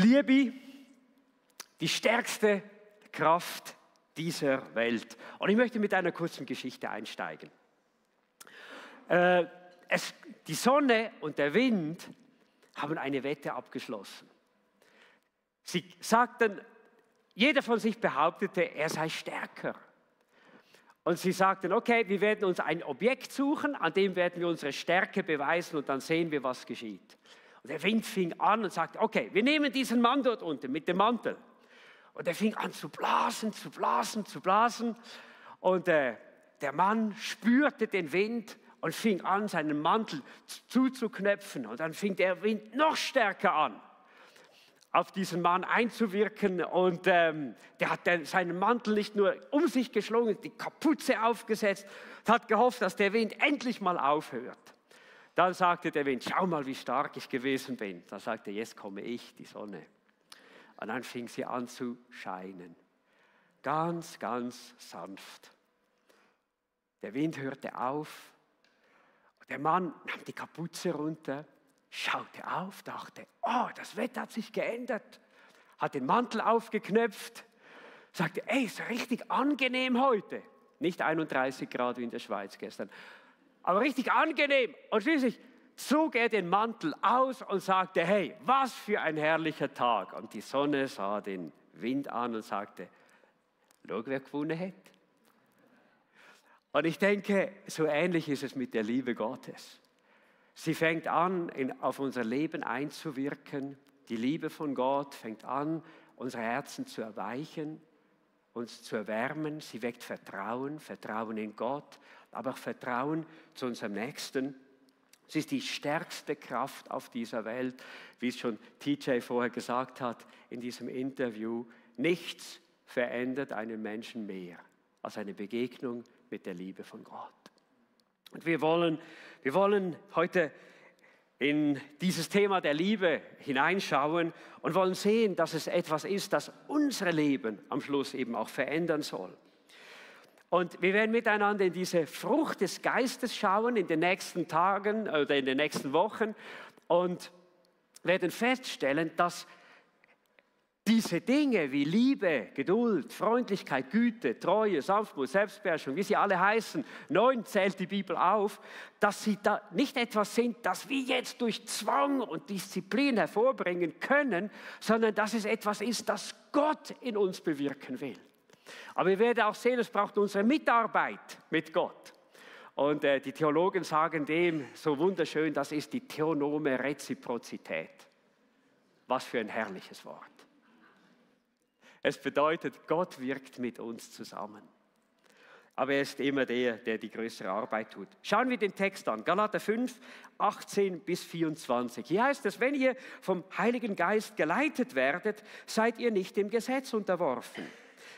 Liebe, die stärkste Kraft dieser Welt. Und ich möchte mit einer kurzen Geschichte einsteigen. Die Sonne und der Wind haben eine Wette abgeschlossen. Sie sagten, jeder von sich behauptete, er sei stärker. Und sie sagten, okay, wir werden uns ein Objekt suchen, an dem werden wir unsere Stärke beweisen und dann sehen wir, was geschieht. Und der Wind fing an und sagte, okay, wir nehmen diesen Mann dort unten mit dem Mantel. Und er fing an zu blasen, zu blasen, zu blasen. Und der Mann spürte den Wind und fing an, seinen Mantel zuzuknöpfen. Und dann fing der Wind noch stärker an, auf diesen Mann einzuwirken. Und der hat seinen Mantel nicht nur um sich geschlungen, die Kapuze aufgesetzt, hat gehofft, dass der Wind endlich mal aufhört. Dann sagte der Wind, schau mal, wie stark ich gewesen bin. Dann sagte er, jetzt komme ich, die Sonne. Und dann fing sie an zu scheinen. Ganz, ganz sanft. Der Wind hörte auf. Der Mann nahm die Kapuze runter, schaute auf, dachte, oh, das Wetter hat sich geändert. Hat den Mantel aufgeknöpft, sagte, ey, ist richtig angenehm heute. Nicht 31 Grad wie in der Schweiz gestern, aber richtig angenehm. Und schließlich zog er den Mantel aus und sagte, hey, was für ein herrlicher Tag. Und die Sonne sah den Wind an und sagte, schau, wer gewonnen hat. Und ich denke, so ähnlich ist es mit der Liebe Gottes. Sie fängt an, auf unser Leben einzuwirken. Die Liebe von Gott fängt an, unsere Herzen zu erweichen, uns zu erwärmen. Sie weckt Vertrauen, Vertrauen in Gott, aber auch Vertrauen zu unserem Nächsten. Sie ist die stärkste Kraft auf dieser Welt, wie es schon TJ vorher gesagt hat in diesem Interview. Nichts verändert einen Menschen mehr als eine Begegnung mit der Liebe von Gott. Und wir wollen heute in dieses Thema der Liebe hineinschauen und wollen sehen, dass es etwas ist, das unser Leben am Schluss eben auch verändern soll. Und wir werden miteinander in diese Frucht des Geistes schauen in den nächsten Tagen oder in den nächsten Wochen und werden feststellen, dass diese Dinge wie Liebe, Geduld, Freundlichkeit, Güte, Treue, Sanftmut, Selbstbeherrschung, wie sie alle heißen, 9 zählt die Bibel auf, dass sie da nicht etwas sind, das wir jetzt durch Zwang und Disziplin hervorbringen können, sondern dass es etwas ist, das Gott in uns bewirken will. Aber wir werden auch sehen, es braucht unsere Mitarbeit mit Gott. Und die Theologen sagen dem so wunderschön, das ist die theonome Reziprozität. Was für ein herrliches Wort. Es bedeutet, Gott wirkt mit uns zusammen. Aber er ist immer der die größere Arbeit tut. Schauen wir den Text an. Galater 5, 18 bis 24. Hier heißt es, wenn ihr vom Heiligen Geist geleitet werdet, seid ihr nicht dem Gesetz unterworfen.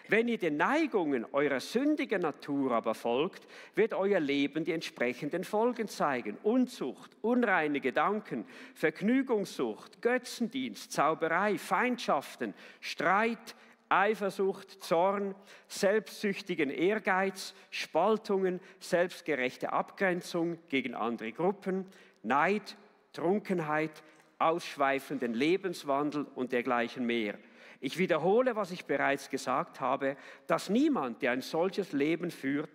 Wenn ihr den Neigungen eurer sündigen Natur aber folgt, wird euer Leben die entsprechenden Folgen zeigen. Unzucht, unreine Gedanken, Vergnügungssucht, Götzendienst, Zauberei, Feindschaften, Streit, Eifersucht, Zorn, selbstsüchtigen Ehrgeiz, Spaltungen, selbstgerechte Abgrenzung gegen andere Gruppen, Neid, Trunkenheit, ausschweifenden Lebenswandel und dergleichen mehr. Ich wiederhole, was ich bereits gesagt habe, dass niemand, der ein solches Leben führt,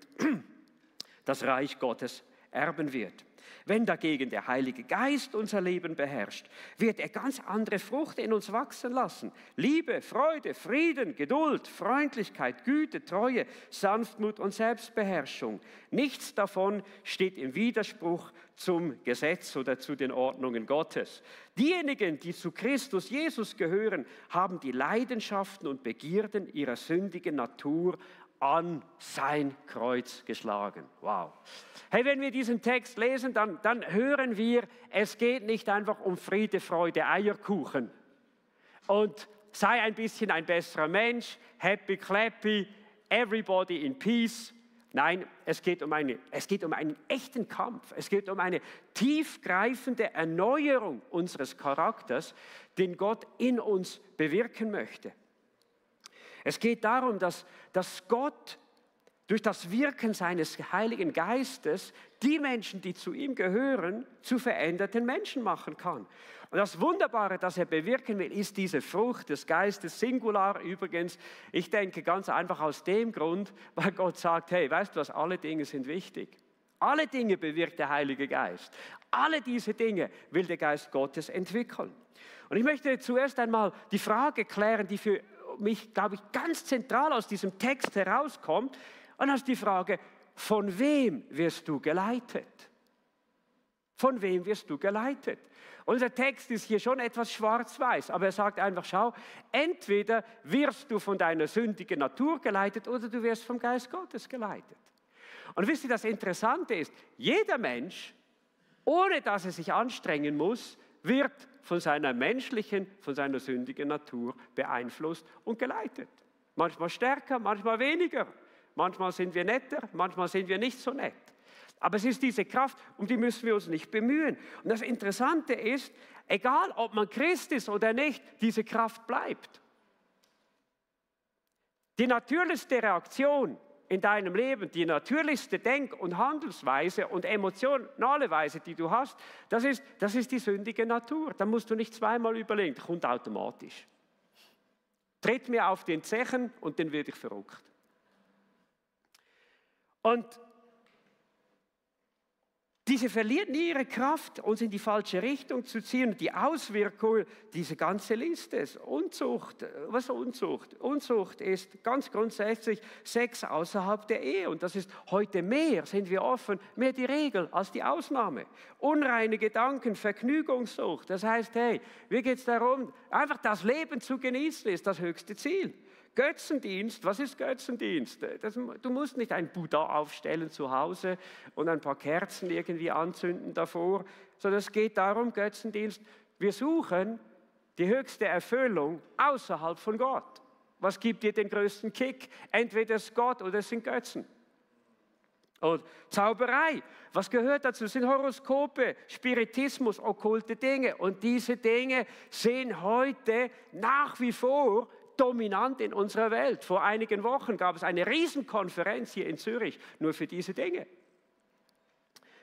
das Reich Gottes erben wird. Wenn dagegen der Heilige Geist unser Leben beherrscht, wird er ganz andere Frucht in uns wachsen lassen. Liebe, Freude, Frieden, Geduld, Freundlichkeit, Güte, Treue, Sanftmut und Selbstbeherrschung. Nichts davon steht im Widerspruch zum Gesetz oder zu den Ordnungen Gottes. Diejenigen, die zu Christus Jesus gehören, haben die Leidenschaften und Begierden ihrer sündigen Natur an sein Kreuz geschlagen. Wow. Hey, wenn wir diesen Text lesen, dann hören wir, es geht nicht einfach um Friede, Freude, Eierkuchen und sei ein bisschen ein besserer Mensch, happy, clappy, everybody in peace. Nein, es geht um einen echten Kampf. Es geht um eine tiefgreifende Erneuerung unseres Charakters, den Gott in uns bewirken möchte. Es geht darum, dass Gott durch das Wirken seines Heiligen Geistes die Menschen, die zu ihm gehören, zu veränderten Menschen machen kann. Und das Wunderbare, das er bewirken will, ist diese Frucht des Geistes, Singular übrigens. Ich denke ganz einfach aus dem Grund, weil Gott sagt, hey, weißt du was, alle Dinge sind wichtig. Alle Dinge bewirkt der Heilige Geist. Alle diese Dinge will der Geist Gottes entwickeln. Und ich möchte zuerst einmal die Frage klären, die für mich, glaube ich, ganz zentral aus diesem Text herauskommt. Und das ist die Frage, von wem wirst du geleitet? Von wem wirst du geleitet? Unser Text ist hier schon etwas schwarz-weiß, aber er sagt einfach, schau, entweder wirst du von deiner sündigen Natur geleitet oder du wirst vom Geist Gottes geleitet. Und wisst ihr, das Interessante ist, jeder Mensch, ohne dass er sich anstrengen muss, wird von seiner menschlichen, von seiner sündigen Natur beeinflusst und geleitet. Manchmal stärker, manchmal weniger. Manchmal sind wir netter, manchmal sind wir nicht so nett. Aber es ist diese Kraft, um die müssen wir uns nicht bemühen. Und das Interessante ist, egal ob man Christ ist oder nicht, diese Kraft bleibt. Die natürlichste Reaktion in deinem Leben, die natürlichste Denk- und Handelsweise und emotionale Weise, die du hast, das ist die sündige Natur. Da musst du nicht zweimal überlegen, das kommt automatisch. Tritt mir auf den Zechen und dann werde ich verrückt. Und diese verliert nie ihre Kraft, uns in die falsche Richtung zu ziehen. Und die Auswirkungen, diese ganze Liste ist Unzucht. Was ist Unzucht? Unzucht ist ganz grundsätzlich Sex außerhalb der Ehe. Und das ist heute mehr, sind wir offen, mehr die Regel als die Ausnahme. Unreine Gedanken, Vergnügungssucht. Das heißt, hey, mir geht es darum, einfach das Leben zu genießen, ist das höchste Ziel. Götzendienst, was ist Götzendienst? Du musst nicht ein Buddha aufstellen zu Hause und ein paar Kerzen irgendwie anzünden davor, sondern es geht darum, Götzendienst, wir suchen die höchste Erfüllung außerhalb von Gott. Was gibt dir den größten Kick? Entweder es ist Gott oder es sind Götzen. Und Zauberei, was gehört dazu? Das sind Horoskope, Spiritismus, okkulte Dinge. Und diese Dinge sind heute nach wie vor dominant in unserer Welt. Vor einigen Wochen gab es eine Riesenkonferenz hier in Zürich, nur für diese Dinge.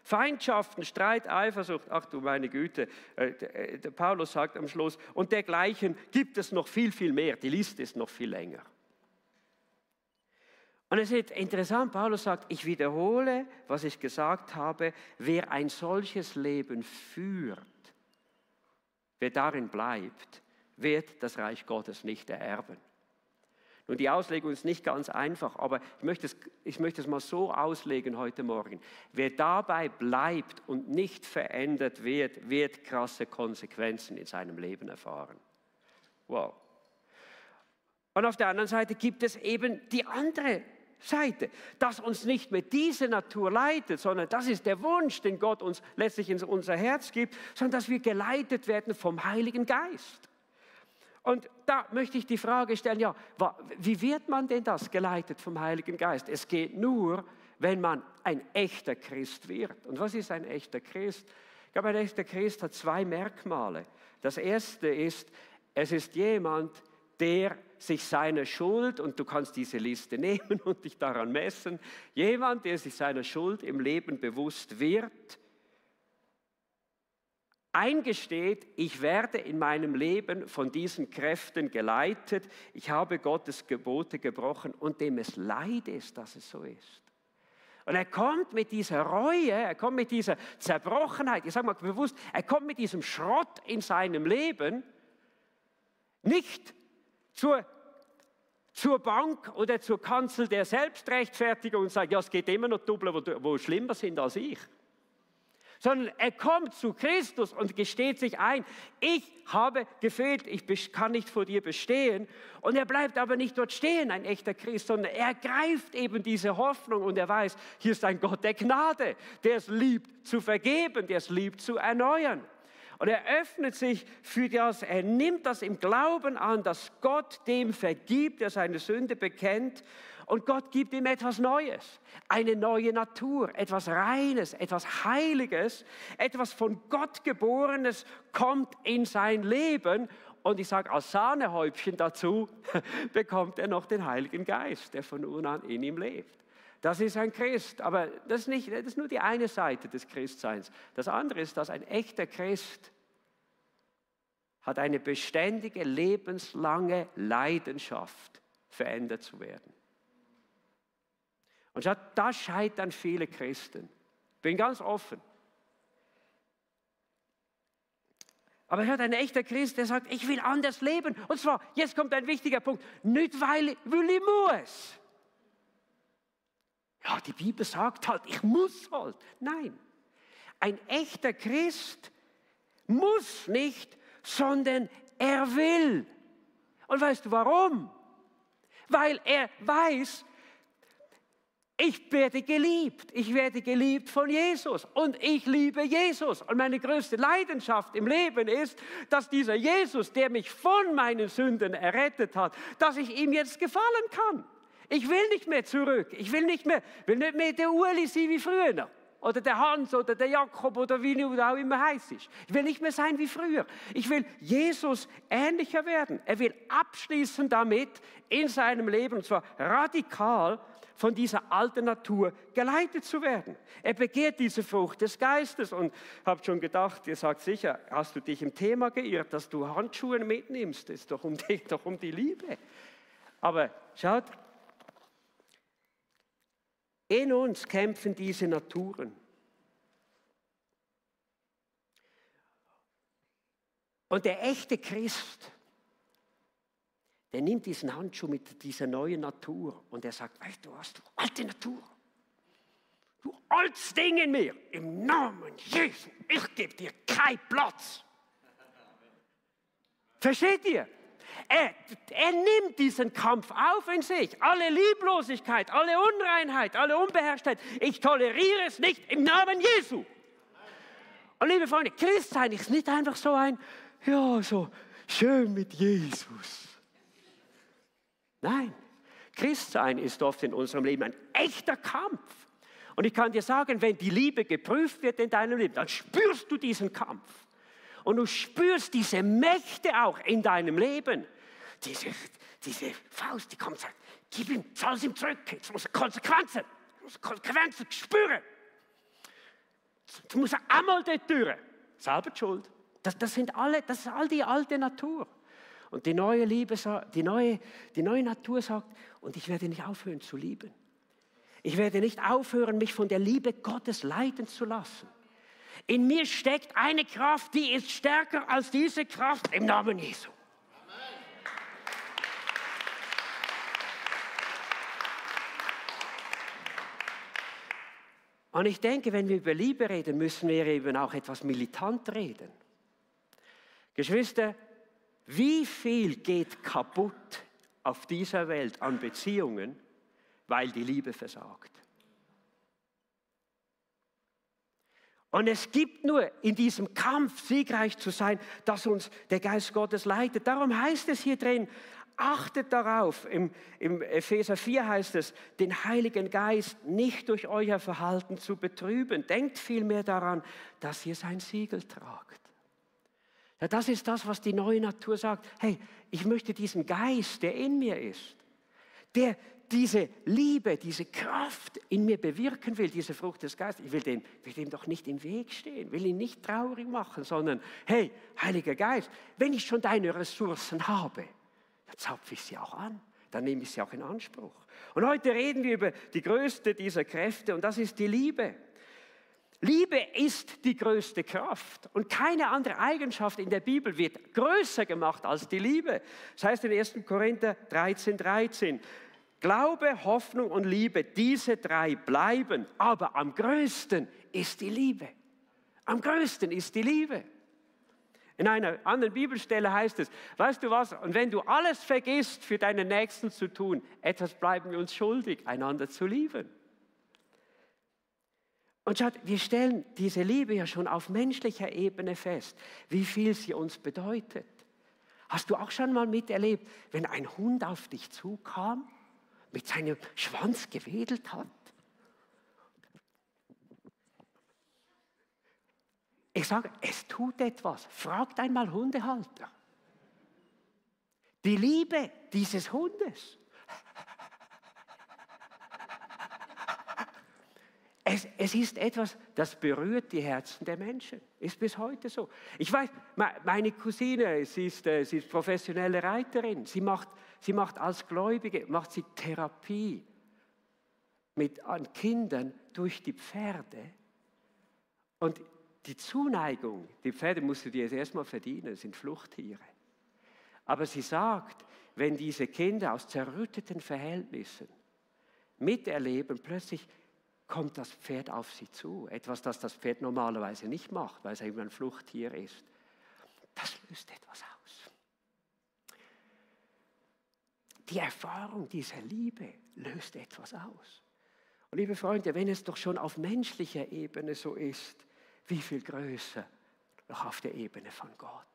Feindschaften, Streit, Eifersucht, ach du meine Güte, der Paulus sagt am Schluss, und dergleichen gibt es noch viel, viel mehr. Die Liste ist noch viel länger. Und es ist interessant, Paulus sagt, ich wiederhole, was ich gesagt habe, wer ein solches Leben führt, wer darin bleibt, wird das Reich Gottes nicht ererben. Nun, die Auslegung ist nicht ganz einfach, aber ich möchte es mal so auslegen heute Morgen. Wer dabei bleibt und nicht verändert wird, wird krasse Konsequenzen in seinem Leben erfahren. Wow. Und auf der anderen Seite gibt es eben die andere Seite, dass uns nicht mehr diese Natur leitet, sondern das ist der Wunsch, den Gott uns letztlich in unser Herz gibt, sondern dass wir geleitet werden vom Heiligen Geist. Und da möchte ich die Frage stellen, ja, wie wird man denn das geleitet vom Heiligen Geist? Es geht nur, wenn man ein echter Christ wird. Und was ist ein echter Christ? Ich glaube, ein echter Christ hat zwei Merkmale. Das erste ist, es ist jemand, der sich seiner Schuld, und du kannst diese Liste nehmen und dich daran messen, jemand, der sich seiner Schuld im Leben bewusst wird, eingesteht, ich werde in meinem Leben von diesen Kräften geleitet, ich habe Gottes Gebote gebrochen und dem es leid ist, dass es so ist. Und er kommt mit dieser Reue, er kommt mit dieser Zerbrochenheit, ich sage mal bewusst, er kommt mit diesem Schrott in seinem Leben nicht zur Bank oder zur Kanzel der Selbstrechtfertigung und sagt, ja, es geht immer noch Double, wo schlimmer sind als ich. Sondern er kommt zu Christus und gesteht sich ein, ich habe gefehlt, ich kann nicht vor dir bestehen. Und er bleibt aber nicht dort stehen, ein echter Christ, sondern er greift eben diese Hoffnung und er weiß, hier ist ein Gott der Gnade, der es liebt zu vergeben, der es liebt zu erneuern. Und er öffnet sich für das, er nimmt das im Glauben an, dass Gott dem vergibt, der seine Sünde bekennt. Und Gott gibt ihm etwas Neues, eine neue Natur, etwas Reines, etwas Heiliges, etwas von Gott Geborenes kommt in sein Leben. Und ich sage als Sahnehäubchen dazu, bekommt er noch den Heiligen Geist, der von nun an in ihm lebt. das ist ein Christ. Aber das ist nur die eine Seite des Christseins. Das andere ist, dass ein echter Christ hat eine beständige, lebenslange Leidenschaft, verändert zu werden. Und da scheitern viele Christen. Bin ganz offen. Aber er hat ein echter Christ, der sagt, ich will anders leben. Und zwar, jetzt kommt ein wichtiger Punkt, nicht weil ich muss. Ja, die Bibel sagt halt, ich muss halt. Nein, ein echter Christ muss nicht, sondern er will. Und weißt du warum? Weil er weiß, ich werde geliebt von Jesus und ich liebe Jesus. Und meine größte Leidenschaft im Leben ist, dass dieser Jesus, der mich von meinen Sünden errettet hat, dass ich ihm jetzt gefallen kann. Ich will nicht mehr zurück, ich will nicht mehr der Uli sein wie früher. Oder der Hans oder der Jakob oder wie du auch immer heißt. Ich will nicht mehr sein wie früher. Ich will Jesus ähnlicher werden. Er will abschließen damit in seinem Leben, und zwar radikal, von dieser alten Natur geleitet zu werden. Er begehrt diese Frucht des Geistes und habt schon gedacht, ihr sagt sicher, hast du dich im Thema geirrt, dass du Handschuhe mitnimmst, es geht doch um die Liebe. Aber schaut, in uns kämpfen diese Naturen. Und der echte Christ, der nimmt diesen Handschuh mit dieser neuen Natur und er sagt, weißt du was, du alte Natur, du altes Ding in mir, im Namen Jesu, ich gebe dir keinen Platz. Versteht ihr? Er nimmt diesen Kampf auf in sich, alle Lieblosigkeit, alle Unreinheit, alle Unbeherrschtheit. Ich toleriere es nicht im Namen Jesu. Und liebe Freunde, Christsein ist nicht einfach so so schön mit Jesus. Nein, Christsein ist oft in unserem Leben ein echter Kampf. Und ich kann dir sagen, wenn die Liebe geprüft wird in deinem Leben, dann spürst du diesen Kampf. Und du spürst diese Mächte auch in deinem Leben. Diese Faust, die kommt und sagt, gib ihm, zahl es ihm zurück. Jetzt muss er Konsequenzen spüren. Jetzt muss er einmal dort durch. Selber die Schuld. Das ist all die alte Natur. Und die neue Natur sagt, und ich werde nicht aufhören zu lieben. Ich werde nicht aufhören, mich von der Liebe Gottes leiten zu lassen. In mir steckt eine Kraft, die ist stärker als diese Kraft im Namen Jesu. Und ich denke, wenn wir über Liebe reden, müssen wir eben auch etwas militant reden. Geschwister, wie viel geht kaputt auf dieser Welt an Beziehungen, weil die Liebe versagt? Und es gibt nur in diesem Kampf siegreich zu sein, dass uns der Geist Gottes leitet. Darum heißt es hier drin, achtet darauf, im Epheser 4 heißt es, den Heiligen Geist nicht durch euer Verhalten zu betrüben. Denkt vielmehr daran, dass ihr sein Siegel tragt. Ja, das ist das, was die neue Natur sagt. Hey, ich möchte diesen Geist, der in mir ist, der diese Liebe, diese Kraft in mir bewirken will, diese Frucht des Geistes, ich will dem doch nicht im Weg stehen, will ihn nicht traurig machen, sondern, hey, Heiliger Geist, wenn ich schon deine Ressourcen habe, dann zapfe ich sie auch an, dann nehme ich sie auch in Anspruch. Und heute reden wir über die größte dieser Kräfte und das ist die Liebe. Liebe ist die größte Kraft und keine andere Eigenschaft in der Bibel wird größer gemacht als die Liebe. Das heißt in 1. Korinther 13, Glaube, Hoffnung und Liebe, diese drei bleiben, aber am größten ist die Liebe. Am größten ist die Liebe. In einer anderen Bibelstelle heißt es, weißt du was, und wenn du alles vergisst, für deinen Nächsten zu tun, etwas bleiben wir uns schuldig, einander zu lieben. Und schaut, wir stellen diese Liebe ja schon auf menschlicher Ebene fest, wie viel sie uns bedeutet. Hast du auch schon mal miterlebt, wenn ein Hund auf dich zukam, mit seinem Schwanz gewedelt hat? Ich sage, es tut etwas. Fragt einmal Hundehalter. Die Liebe dieses Hundes. Es ist etwas, das berührt die Herzen der Menschen. Ist bis heute so. Ich weiß, meine Cousine, sie ist professionelle Reiterin. Sie macht als Gläubige macht sie Therapie an Kindern durch die Pferde. Und die Zuneigung, die Pferde musst du dir jetzt erstmal verdienen, sind Fluchttiere. Aber sie sagt, wenn diese Kinder aus zerrütteten Verhältnissen miterleben, plötzlich kommt das Pferd auf sie zu. Etwas, das das Pferd normalerweise nicht macht, weil es eben ein Fluchttier ist. Das löst etwas aus. Die Erfahrung dieser Liebe löst etwas aus. Und liebe Freunde, wenn es doch schon auf menschlicher Ebene so ist, wie viel größer noch auf der Ebene von Gott.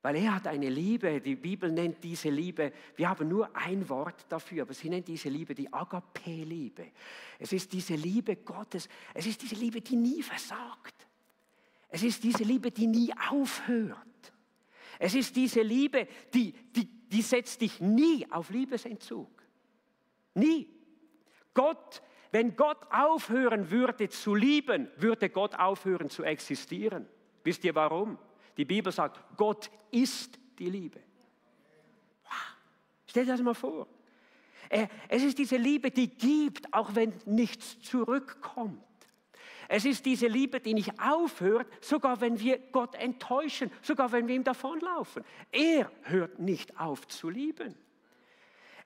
Weil er hat eine Liebe, die Bibel nennt diese Liebe, wir haben nur ein Wort dafür, aber sie nennt diese Liebe die Agape-Liebe. Es ist diese Liebe Gottes, es ist diese Liebe, die nie versagt. Es ist diese Liebe, die nie aufhört. Es ist diese Liebe, die setzt dich nie auf Liebesentzug. Nie. Wenn Gott aufhören würde zu lieben, würde Gott aufhören zu existieren. Wisst ihr warum? Die Bibel sagt, Gott ist die Liebe. Wow. Stell dir das mal vor. Es ist diese Liebe, die gibt, auch wenn nichts zurückkommt. Es ist diese Liebe, die nicht aufhört, sogar wenn wir Gott enttäuschen, sogar wenn wir ihm davonlaufen. Er hört nicht auf zu lieben.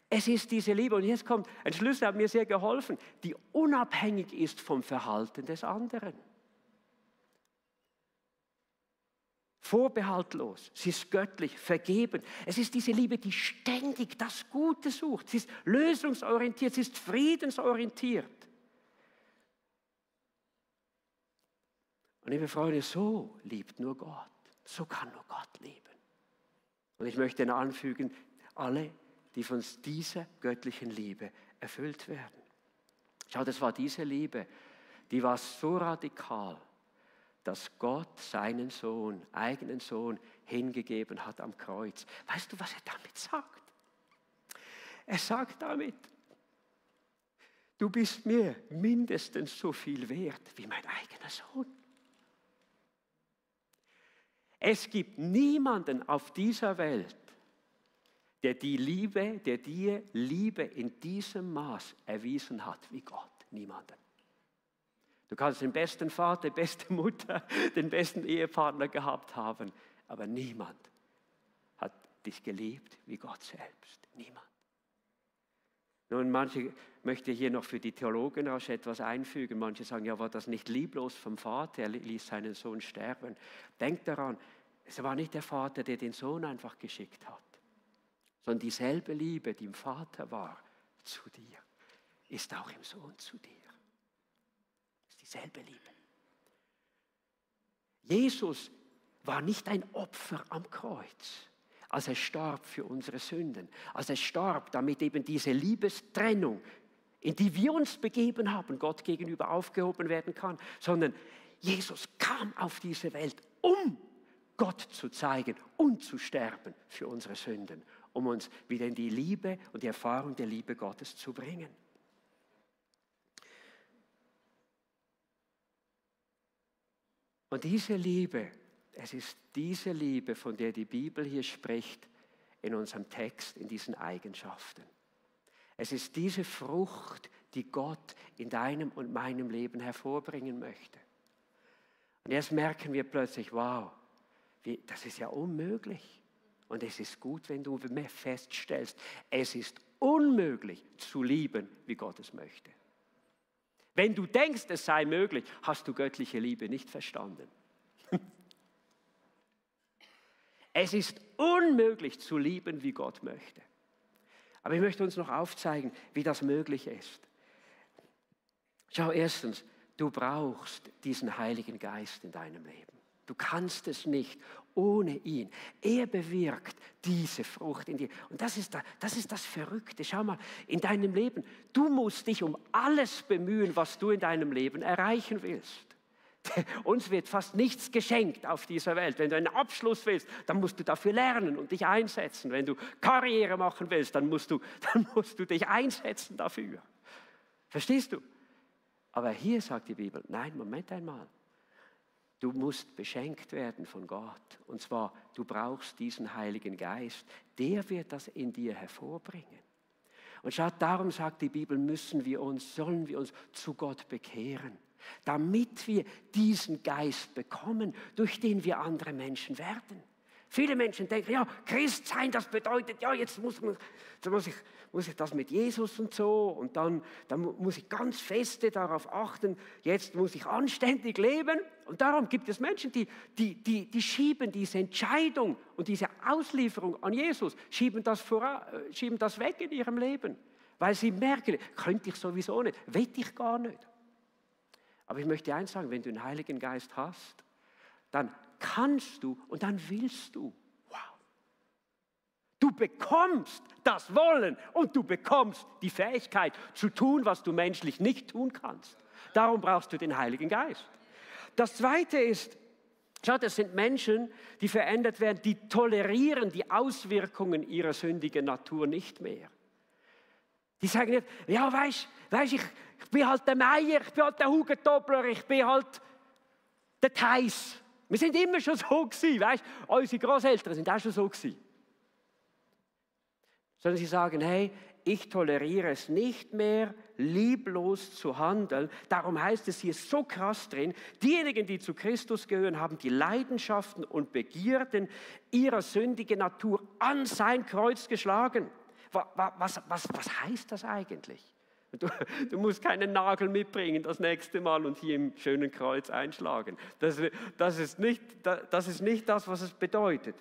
Es ist diese Liebe, und jetzt kommt ein Schlüssel, der hat mir sehr geholfen, die unabhängig ist vom Verhalten des anderen. Vorbehaltlos, sie ist göttlich, vergeben. Es ist diese Liebe, die ständig das Gute sucht. Sie ist lösungsorientiert, sie ist friedensorientiert. Und liebe Freunde, so liebt nur Gott. So kann nur Gott lieben. Und ich möchte anfügen, alle, die von dieser göttlichen Liebe erfüllt werden. Schau, das war diese Liebe, die war so radikal, dass Gott seinen Sohn, eigenen Sohn, hingegeben hat am Kreuz. Weißt du, was er damit sagt? Er sagt damit, du bist mir mindestens so viel wert wie mein eigener Sohn. Es gibt niemanden auf dieser Welt, der dir Liebe in diesem Maß erwiesen hat wie Gott. Niemanden. Du kannst den besten Vater, die beste Mutter, den besten Ehepartner gehabt haben, aber niemand hat dich geliebt wie Gott selbst. Niemand. Nun, manche möchte hier noch für die Theologen rasch etwas einfügen. Manche sagen, ja, war das nicht lieblos vom Vater? Er ließ seinen Sohn sterben. Denk daran, es war nicht der Vater, der den Sohn einfach geschickt hat, sondern dieselbe Liebe, die im Vater war zu dir, ist auch im Sohn zu dir. Dieselbe Liebe. Jesus war nicht ein Opfer am Kreuz, als er starb für unsere Sünden, als er starb, damit eben diese Liebestrennung, in die wir uns begeben haben, Gott gegenüber aufgehoben werden kann, sondern Jesus kam auf diese Welt, um Gott zu zeigen und zu sterben für unsere Sünden, um uns wieder in die Liebe und die Erfahrung der Liebe Gottes zu bringen. Und diese Liebe, es ist diese Liebe, von der die Bibel hier spricht, in unserem Text, in diesen Eigenschaften. Es ist diese Frucht, die Gott in deinem und meinem Leben hervorbringen möchte. Und jetzt merken wir plötzlich, wow, das ist ja unmöglich. Und es ist gut, wenn du feststellst, es ist unmöglich zu lieben, wie Gott es möchte. Wenn du denkst, es sei möglich, hast du göttliche Liebe nicht verstanden. Es ist unmöglich zu lieben, wie Gott möchte. Aber ich möchte uns noch aufzeigen, wie das möglich ist. Schau, erstens, du brauchst diesen Heiligen Geist in deinem Leben. Du kannst es nicht ohne ihn. Er bewirkt diese Frucht in dir. Und das ist das Verrückte. Schau mal, in deinem Leben, du musst dich um alles bemühen, was du in deinem Leben erreichen willst. Uns wird fast nichts geschenkt auf dieser Welt. Wenn du einen Abschluss willst, dann musst du dafür lernen und dich einsetzen. Wenn du Karriere machen willst, dann musst du dich einsetzen dafür. Verstehst du? Aber hier sagt die Bibel, nein, Moment einmal. Du musst beschenkt werden von Gott. Und zwar, du brauchst diesen Heiligen Geist. Der wird das in dir hervorbringen. Und schaut, darum sagt die Bibel, sollen wir uns zu Gott bekehren, damit wir diesen Geist bekommen, durch den wir andere Menschen werden. Viele Menschen denken, ja, Christ sein, das bedeutet, ja, jetzt muss ich das mit Jesus und so und dann muss ich ganz feste darauf achten, jetzt muss ich anständig leben. Und darum gibt es Menschen, die schieben diese Entscheidung und diese Auslieferung an Jesus, schieben das weg in ihrem Leben, weil sie merken, könnte ich sowieso nicht, will ich gar nicht. Aber ich möchte eins sagen, wenn du den Heiligen Geist hast, dann kannst du und dann willst du. Wow. Du bekommst das Wollen und du bekommst die Fähigkeit zu tun, was du menschlich nicht tun kannst. Darum brauchst du den Heiligen Geist. Das Zweite ist, schau, das sind Menschen, die verändert werden, die tolerieren die Auswirkungen ihrer sündigen Natur nicht mehr. Die sagen nicht, ja, weißt, ich bin halt der Meier, ich bin halt der Hugentobler, ich bin halt der Theis. Wir sind immer schon so gewesen, weißt? Unsere Großeltern sind auch schon so gewesen. Sondern sie sagen, hey, ich toleriere es nicht mehr, lieblos zu handeln. Darum heißt es hier so krass drin, diejenigen, die zu Christus gehören, haben die Leidenschaften und Begierden ihrer sündigen Natur an sein Kreuz geschlagen. Was heißt das eigentlich? Du musst keinen Nagel mitbringen das nächste Mal und hier im schönen Kreuz einschlagen. Das ist nicht das, was es bedeutet.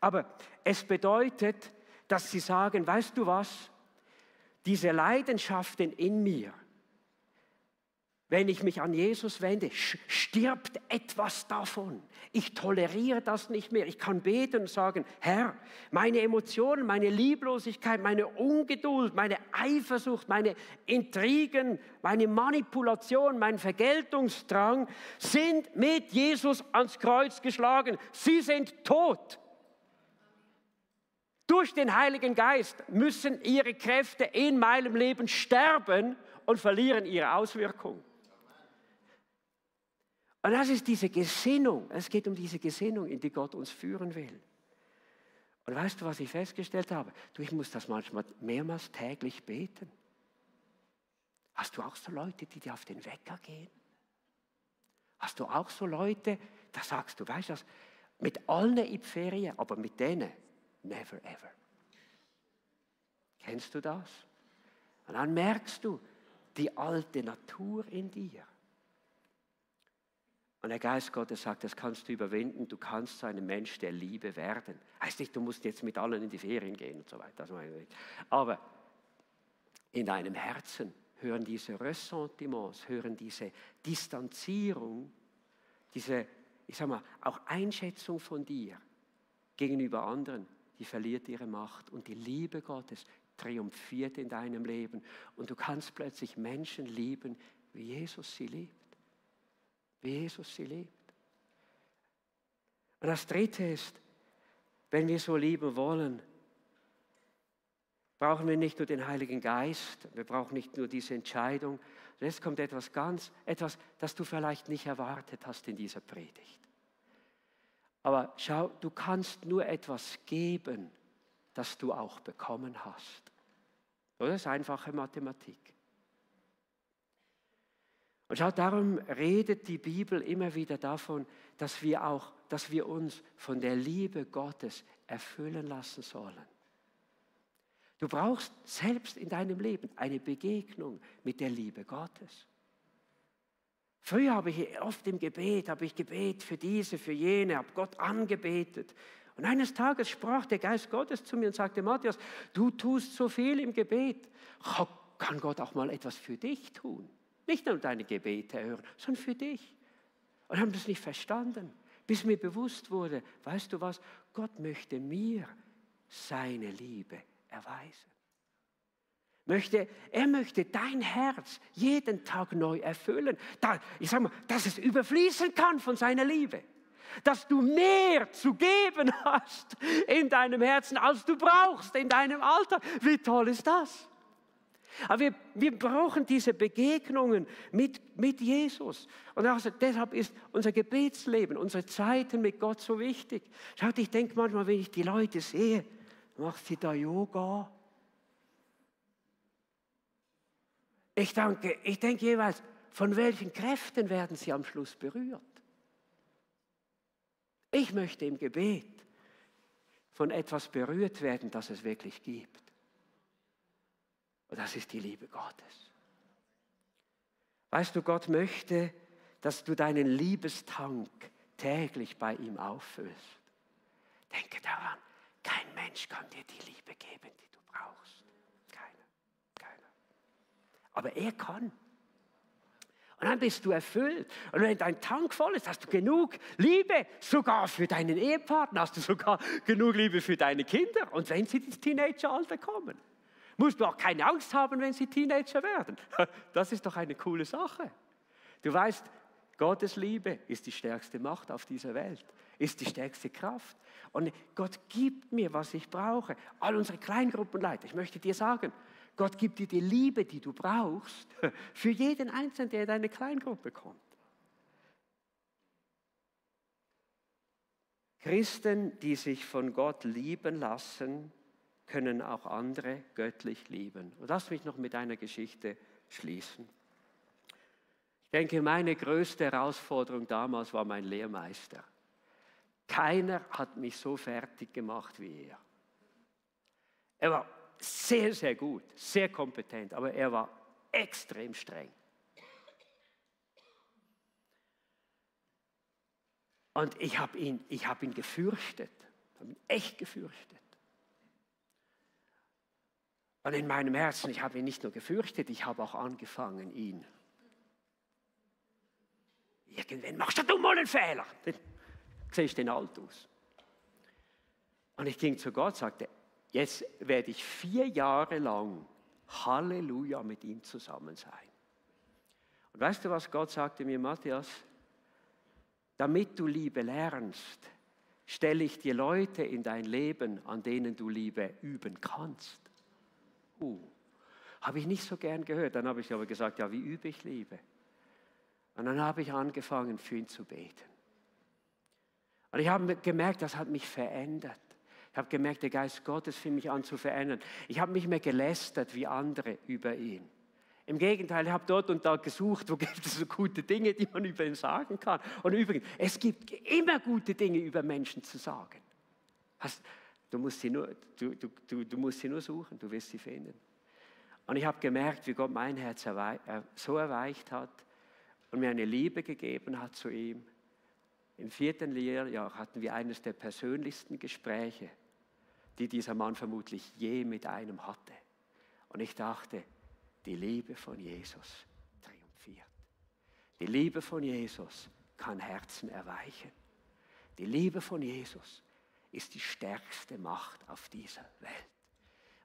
Aber es bedeutet, dass sie sagen, weißt du was, diese Leidenschaften in mir, wenn ich mich an Jesus wende, stirbt etwas davon. Ich toleriere das nicht mehr. Ich kann beten und sagen, Herr, meine Emotionen, meine Lieblosigkeit, meine Ungeduld, meine Eifersucht, meine Intrigen, meine Manipulation, mein Vergeltungsdrang sind mit Jesus ans Kreuz geschlagen. Sie sind tot. Durch den Heiligen Geist müssen ihre Kräfte in meinem Leben sterben und verlieren ihre Auswirkung. Und das ist diese Gesinnung, es geht um diese Gesinnung, in die Gott uns führen will. Und weißt du, was ich festgestellt habe? Ich muss das manchmal mehrmals täglich beten. Hast du auch so Leute, die dir auf den Wecker gehen? Hast du auch so Leute, da sagst du, weißt du was, mit allen in die Ferien, aber mit denen, never ever. Kennst du das? Und dann merkst du die alte Natur in dir. Und der Geist Gottes sagt, das kannst du überwinden, du kannst zu einem Mensch der Liebe werden. Heißt nicht, du musst jetzt mit allen in die Ferien gehen und so weiter. Das meine ich nicht. Aber in deinem Herzen hören diese Ressentiments, hören diese Distanzierung, diese, ich sag mal, auch Einschätzung von dir gegenüber anderen, die verliert ihre Macht und die Liebe Gottes triumphiert in deinem Leben und du kannst plötzlich Menschen lieben, wie Jesus sie liebt. Wie Jesus sie liebt. Und das Dritte ist, wenn wir so lieben wollen, brauchen wir nicht nur den Heiligen Geist, wir brauchen nicht nur diese Entscheidung, jetzt kommt etwas, das du vielleicht nicht erwartet hast in dieser Predigt. Aber schau, du kannst nur etwas geben, das du auch bekommen hast. Das ist einfache Mathematik. Und schau, darum redet die Bibel immer wieder davon, dass wir uns von der Liebe Gottes erfüllen lassen sollen. Du brauchst selbst in deinem Leben eine Begegnung mit der Liebe Gottes. Früher habe ich oft im Gebet, für diese, für jene, habe Gott angebetet. Und eines Tages sprach der Geist Gottes zu mir und sagte, Matthias, du tust so viel im Gebet. Kann Gott auch mal etwas für dich tun? Nicht nur deine Gebete hören, sondern für dich. Und haben das nicht verstanden, bis mir bewusst wurde, weißt du was, Gott möchte mir seine Liebe erweisen. Er möchte dein Herz jeden Tag neu erfüllen. Dass es überfließen kann von seiner Liebe. Dass du mehr zu geben hast in deinem Herzen, als du brauchst in deinem Alltag. Wie toll ist das? Aber wir brauchen diese Begegnungen mit Jesus. Und also deshalb ist unser Gebetsleben, unsere Zeiten mit Gott so wichtig. Schaut, ich denke manchmal, wenn ich die Leute sehe, macht sie da Yoga. Ich denke jeweils, von welchen Kräften werden sie am Schluss berührt? Ich möchte im Gebet von etwas berührt werden, das es wirklich gibt. Und das ist die Liebe Gottes. Weißt du, Gott möchte, dass du deinen Liebestank täglich bei ihm auffüllst. Denke daran, kein Mensch kann dir die Liebe geben, die du brauchst. Keiner. Aber er kann. Und dann bist du erfüllt. Und wenn dein Tank voll ist, hast du genug Liebe, sogar für deinen Ehepartner, hast du sogar genug Liebe für deine Kinder. Und wenn sie ins Teenageralter kommen, musst du auch keine Angst haben, wenn sie Teenager werden. Das ist doch eine coole Sache. Du weißt, Gottes Liebe ist die stärkste Macht auf dieser Welt, ist die stärkste Kraft. Und Gott gibt mir, was ich brauche. All unsere Kleingruppenleiter, ich möchte dir sagen, Gott gibt dir die Liebe, die du brauchst, für jeden Einzelnen, der in deine Kleingruppe kommt. Christen, die sich von Gott lieben lassen, können auch andere göttlich lieben. Und lass mich noch mit einer Geschichte schließen. Ich denke, meine größte Herausforderung damals war mein Lehrmeister. Keiner hat mich so fertig gemacht wie er. Er war sehr, sehr gut, sehr kompetent, aber er war extrem streng. Und ich habe ihn gefürchtet, habe ihn echt gefürchtet. Und in meinem Herzen, ich habe ihn nicht nur gefürchtet, ich habe auch angefangen, ihn. Irgendwann machst du mal einen Fehler. Dann siehst du den alt aus. Und ich ging zu Gott, sagte, jetzt werde ich 4 Jahre lang, Halleluja, mit ihm zusammen sein. Und weißt du, was Gott sagte mir, Matthias? Damit du Liebe lernst, stelle ich dir Leute in dein Leben, an denen du Liebe üben kannst. Habe ich nicht so gern gehört. Dann habe ich aber gesagt, ja, wie übe ich Liebe? Und dann habe ich angefangen, für ihn zu beten. Und ich habe gemerkt, das hat mich verändert. Ich habe gemerkt, der Geist Gottes fing mich an zu verändern. Ich habe nicht mehr gelästert wie andere über ihn. Im Gegenteil, ich habe dort und da gesucht, wo gibt es so gute Dinge, die man über ihn sagen kann. Und übrigens, es gibt immer gute Dinge über Menschen zu sagen. Du musst sie nur suchen, du wirst sie finden. Und ich habe gemerkt, wie Gott mein Herz so erweicht hat und mir eine Liebe gegeben hat zu ihm. Im 4. Lehrjahr hatten wir eines der persönlichsten Gespräche, die dieser Mann vermutlich je mit einem hatte. Und ich dachte, die Liebe von Jesus triumphiert. Die Liebe von Jesus kann Herzen erweichen. Die Liebe von Jesus ist die stärkste Macht auf dieser Welt.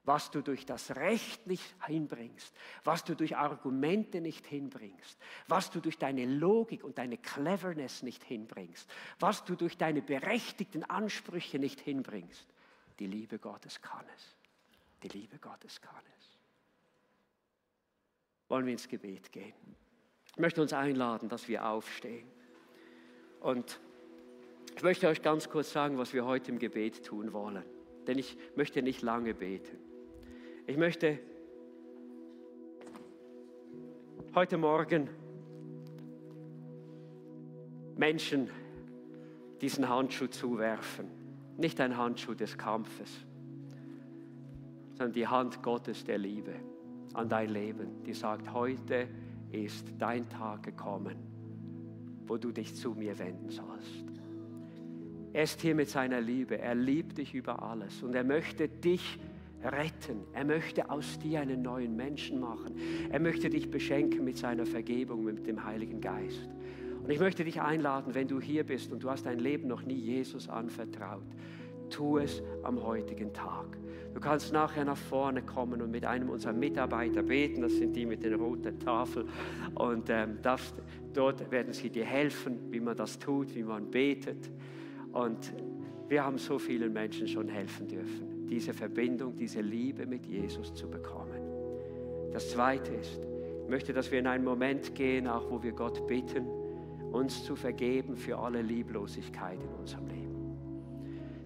Was du durch das Recht nicht hinbringst, was du durch Argumente nicht hinbringst, was du durch deine Logik und deine Cleverness nicht hinbringst, was du durch deine berechtigten Ansprüche nicht hinbringst, die Liebe Gottes kann es. Die Liebe Gottes kann es. Wollen wir ins Gebet gehen? Ich möchte uns einladen, dass wir aufstehen. Und ich möchte euch ganz kurz sagen, was wir heute im Gebet tun wollen. Denn ich möchte nicht lange beten. Ich möchte heute Morgen Menschen diesen Handschuh zuwerfen. Nicht ein Handschuh des Kampfes, sondern die Hand Gottes der Liebe an dein Leben, die sagt, heute ist dein Tag gekommen, wo du dich zu mir wenden sollst. Er ist hier mit seiner Liebe, er liebt dich über alles und er möchte dich retten. Er möchte aus dir einen neuen Menschen machen. Er möchte dich beschenken mit seiner Vergebung, mit dem Heiligen Geist. Und ich möchte dich einladen, wenn du hier bist und du hast dein Leben noch nie Jesus anvertraut, tu es am heutigen Tag. Du kannst nachher nach vorne kommen und mit einem unserer Mitarbeiter beten, das sind die mit der roten Tafel. Und dort werden sie dir helfen, wie man das tut, wie man betet. Und wir haben so vielen Menschen schon helfen dürfen, diese Verbindung, diese Liebe mit Jesus zu bekommen. Das Zweite ist, ich möchte, dass wir in einen Moment gehen, auch wo wir Gott bitten, uns zu vergeben für alle Lieblosigkeit in unserem Leben.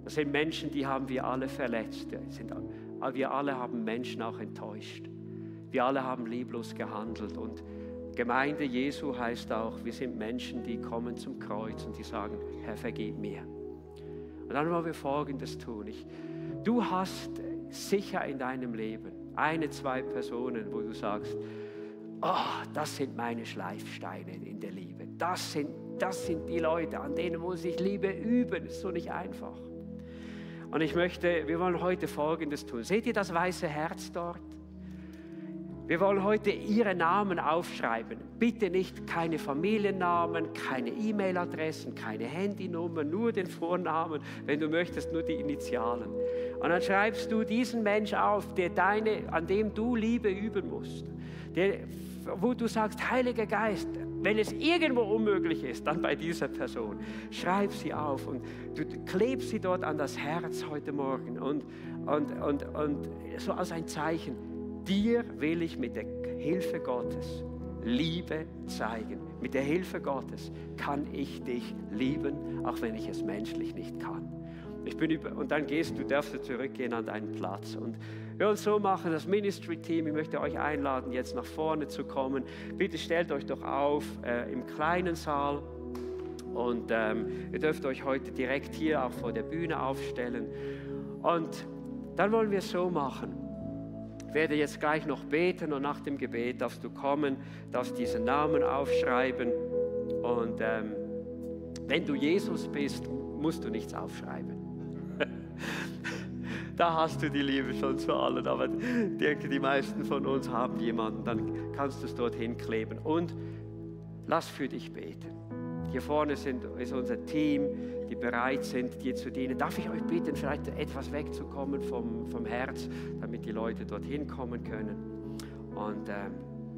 Das sind Menschen, die haben wir alle verletzt. Wir alle haben Menschen auch enttäuscht. Wir alle haben lieblos gehandelt. Und Gemeinde Jesu heißt auch, wir sind Menschen, die kommen zum Kreuz und die sagen, Herr, vergib mir. Und dann wollen wir Folgendes tun. Du hast sicher in deinem Leben 1, 2 Personen, wo du sagst, oh, das sind meine Schleifsteine in der Liebe. Das sind die Leute, an denen muss ich Liebe üben. Das ist so nicht einfach. Und wir wollen heute Folgendes tun. Seht ihr das weiße Herz dort? Wir wollen heute ihre Namen aufschreiben. Bitte nicht keine Familiennamen, keine E-Mail-Adressen, keine Handynummern, nur den Vornamen, wenn du möchtest, nur die Initialen. Und dann schreibst du diesen Mensch auf, an dem du Liebe üben musst. Wo du sagst, Heiliger Geist, wenn es irgendwo unmöglich ist, dann bei dieser Person. Schreib sie auf und du klebst sie dort an das Herz heute Morgen und so als ein Zeichen. Dir will ich mit der Hilfe Gottes Liebe zeigen. Mit der Hilfe Gottes kann ich dich lieben, auch wenn ich es menschlich nicht kann. Und dann darfst du zurückgehen an deinen Platz. Und wir wollen so machen, das Ministry-Team, ich möchte euch einladen, jetzt nach vorne zu kommen. Bitte stellt euch doch auf im kleinen Saal. Und ihr dürft euch heute direkt hier auch vor der Bühne aufstellen. Und dann wollen wir es so machen. Ich werde jetzt gleich noch beten und nach dem Gebet darfst du kommen, darfst diesen Namen aufschreiben. Und wenn du Jesus bist, musst du nichts aufschreiben. Da hast du die Liebe schon zu allen, aber ich denke, die meisten von uns haben jemanden, dann kannst du es dorthin kleben. Und lass für dich beten. Hier vorne ist unser Team, die bereit sind, dir zu dienen. Darf ich euch bitten, vielleicht etwas wegzukommen vom Herz, damit die Leute dorthin kommen können. Und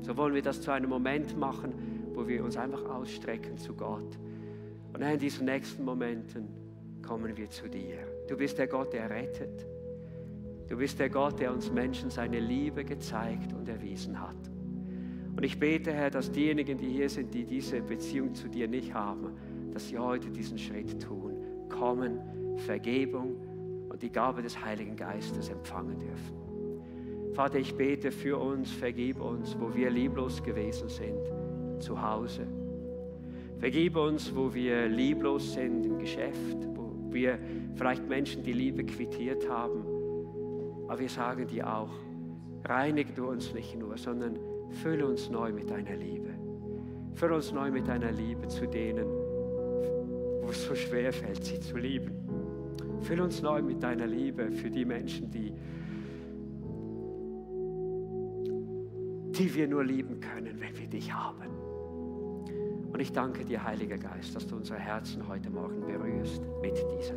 so wollen wir das zu einem Moment machen, wo wir uns einfach ausstrecken zu Gott. Und in diesen nächsten Momenten kommen wir zu dir. Du bist der Gott, der rettet. Du bist der Gott, der uns Menschen seine Liebe gezeigt und erwiesen hat. Und ich bete, Herr, dass diejenigen, die hier sind, die diese Beziehung zu dir nicht haben, dass sie heute diesen Schritt tun, kommen, Vergebung und die Gabe des Heiligen Geistes empfangen dürfen. Vater, ich bete für uns, vergib uns, wo wir lieblos gewesen sind, zu Hause. Vergib uns, wo wir lieblos sind im Geschäft, wo wir vielleicht Menschen die Liebe quittiert haben. Aber wir sagen dir auch, reinige du uns nicht nur, sondern fülle uns neu mit deiner Liebe. Fülle uns neu mit deiner Liebe zu denen, wo es so schwer fällt, sie zu lieben. Fülle uns neu mit deiner Liebe für die Menschen, die wir nur lieben können, wenn wir dich haben. Und ich danke dir, Heiliger Geist, dass du unsere Herzen heute Morgen berührst mit dieser